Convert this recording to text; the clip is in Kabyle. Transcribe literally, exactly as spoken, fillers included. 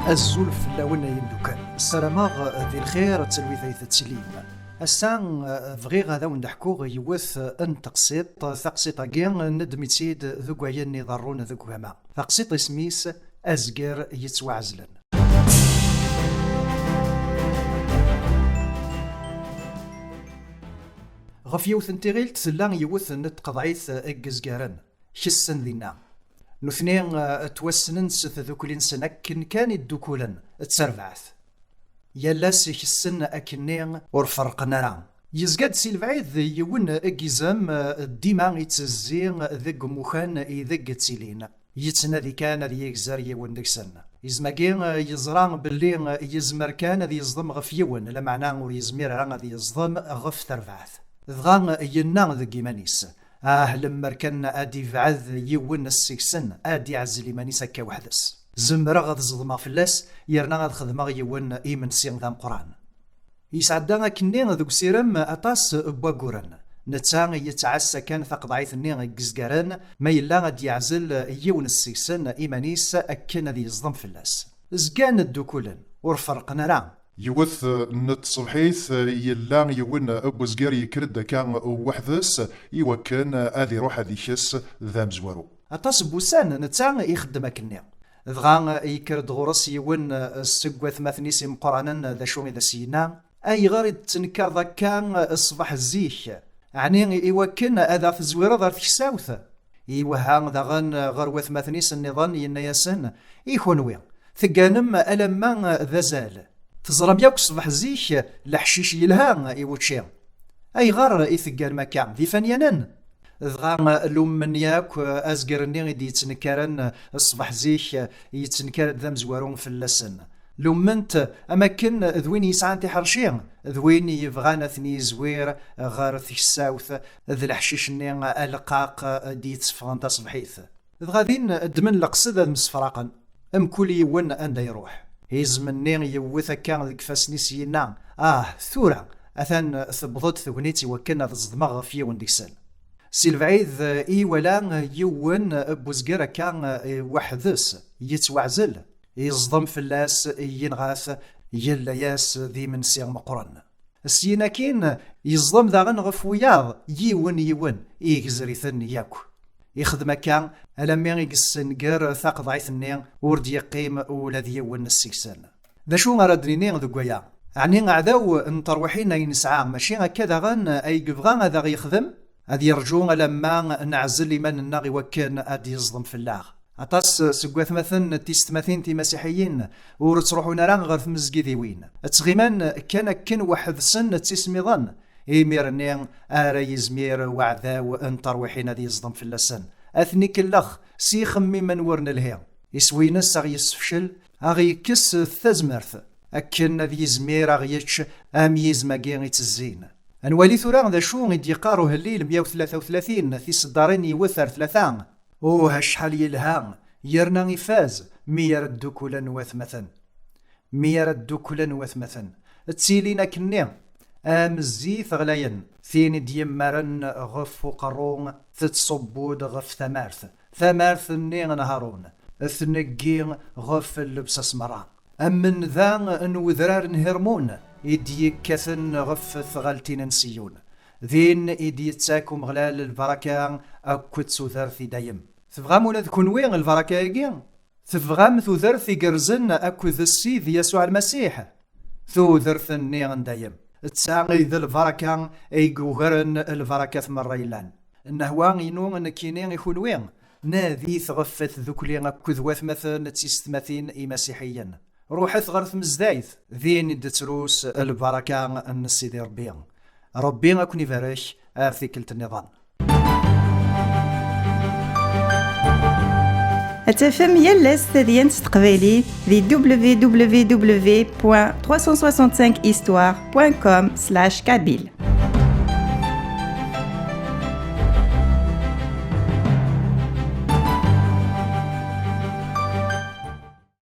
Azul fell-awen ay imeddukal. Ssarameɣ di lxir d talwit ay tettlim. Ass-a, eh, bɣiɣ ad awen-d-ḥkuɣ yiwet n teqsiṭ. Taqsiṭ-agi neddem-itt-id deg wayen iḍerrun deg ugama. Taqsiṭ isem-is Azger yettwaɛezlen. Ɣef yiwet n tiɣilt tella yiwet n tqeḍɛit n yezgaren. Kessen dinna. Nutni, eh, ttwassnen s tdukli-nsen akken kan i ddukulen, d tarbaɛt. Yal ass kessen akkenni ur ferrqen ara. Yezga-d si lebɛid yiwen n yizem, eh, dima ittezzi deg umukan ideg ttilin. Yettnadi kan ad yegzer yiwen deg-sen. Izem-agi, eh, yeẓra belli, eh, yezmer kan ad yeẓdem ɣef yiwen, lameɛna ur yezmir ara ad yeẓdem ɣef terbaɛt. Dɣa, eh, yenna deg yiman-is, ah, lemmer kan ad ibɛed yiwen seg-sen, ad iɛzel iman-is akka weḥd-s. Zemreɣ ad ẓedmeɣ fell-as, yerna ad xedmeɣ yiwen imensi d ameqqran. Yesɛedda akkenni deg usirem aṭas n wagguren. Netta yettɛassa kan taqeḍɛit-nni n yezgaren, ma yella ad d-yeɛzel yiwen seg-sen iman-is akken ad yeẓdem fell-as. Zgan ddukulen, ur ferrqen ara. Yiwet n tṣebḥit, yella yiwen n wezger yekker-d akka weḥd-s i wakken ad iruḥ ad ikes d amezwaru. Aṭas n wussan netta ixeddem akkenni. Dɣa yekker-d ɣur-s yiwen seg watmaten-is imeqqranen, d acu i d as-yenna? Ayɣer i d-tettenkareḍ akka ṣṣbeḥ zik? Ɛni i wakken ad aɣ-tezwireḍ ar teksawt? Iwehha daɣen ɣer watmaten-is nniḍen, yenna-yasen, i kunwi, tegganem alamma d azal. Teẓram yakk ṣṣbeḥ zik leḥcic yelha i wučči. Ayɣer i tegganem akka? D ifanyanen? Dɣa lummen yakk azger-nni i d-yettnekkaren ṣṣbeḥ zik, yettenkar-d d amezwaru fell-asen. Lummen-t am akken d win yesɛan tiḥerci, d win yebɣan ad ten-yezwir ɣer teksawt, d leḥcic-nni aleqqaq d-yetteffɣen taṣebḥit. Dɣa din ddmen leqsed ad msefraqen, mkul yiwen anda iruḥ. Izem-nni yewwet akka deg ifassen-is, yenna, ah, tura, atan tewweḍ-d tegnit i wakken ad ẓedmeɣ ɣef yiwen deg-sen. Si lebɛid i iwala yiwen n wezger akka, eh, weḥd-s, yettwaɛzel, yeẓdem fell-as, yenɣa-t, yella-yas d imensi meqqren. Syin akkin, yeẓdem daɣen ɣef wiyaḍ, yiwen yiwen, igzer-iten yakk. Ixdem akka, alammi i yessenger taqeḍɛit-nni, ur d-yeqqim ula d yiwen seg-sen. D acu ara d-nini deg waya? Ɛni aɛdaw n terwiḥin ay nesɛa, mačči akka daɣen ay yebɣa ad aɣ-yexdem? Ad yerǧu alamma neɛzel iman-nneɣ i wakken ad d-yeẓdem fell-aɣ. Aṭas seg watmaten d tisetmatin timasiḥiyin ur ttruḥun ara ɣer tmezgidiwin. Ttɣiman kan akken weḥd-sen d tismiḍen. Imir-nni ara yizmir uɛdaw n terwiḥin ad yeẓdem fell-asen. Ad ten-ikellex s yixemmimen ur nelhi. Iswi-ines a ɣ-yessefcel, a ɣ-yekkes tazmert, akken ad yizmir a ɣ-yečč am yizem-agi ittezzin. Ad nwali tura d acu i d-yeqqar uhellil meyya u tlata u tlatin, tiseddarin yiwet ar tlata. Uh, acḥal yelha, yerna ifaz mi ara ddukulen watmaten. Mi ara ddukulen watmaten, ttilin akkenni am zzit ɣlayen, tin i d-yemmaren ɣef uqerru tettṣubbu-d ɣef tamart, tamart-nni n Harun, tneggi ɣef llebsa-s merra. Am nnda n wedrar n Hirmun i d-yekkaten ɣef tɣaltin n Siyun. Din i d-yettak Umeɣlal lbaraka akked tudert i dayem. Tebɣam ula d kunwi lbaraka-agi? Tebɣam tudert igerrzen akked Ssid Yasuɛ Lmasiḥ? Tudert-nni n dayem. D ta i d lbaraka ay yugaren lbarakat merra yellan. Nnehwa-inu nekkini i kunwi, nadit ɣef tdukli akked watmaten d tisetmatin imasiḥiyen. Ruḥet ɣer tmezdayt, din i d-ttrus lbaraka n Sidi Ṛebbi. Ṛebbi ad ken-ibarek ar tikkelt nniḍen. Ad tafem yal ass tadyant s teqbaylit di www point trois cent soixante-cinq histoire point com slash kabyle.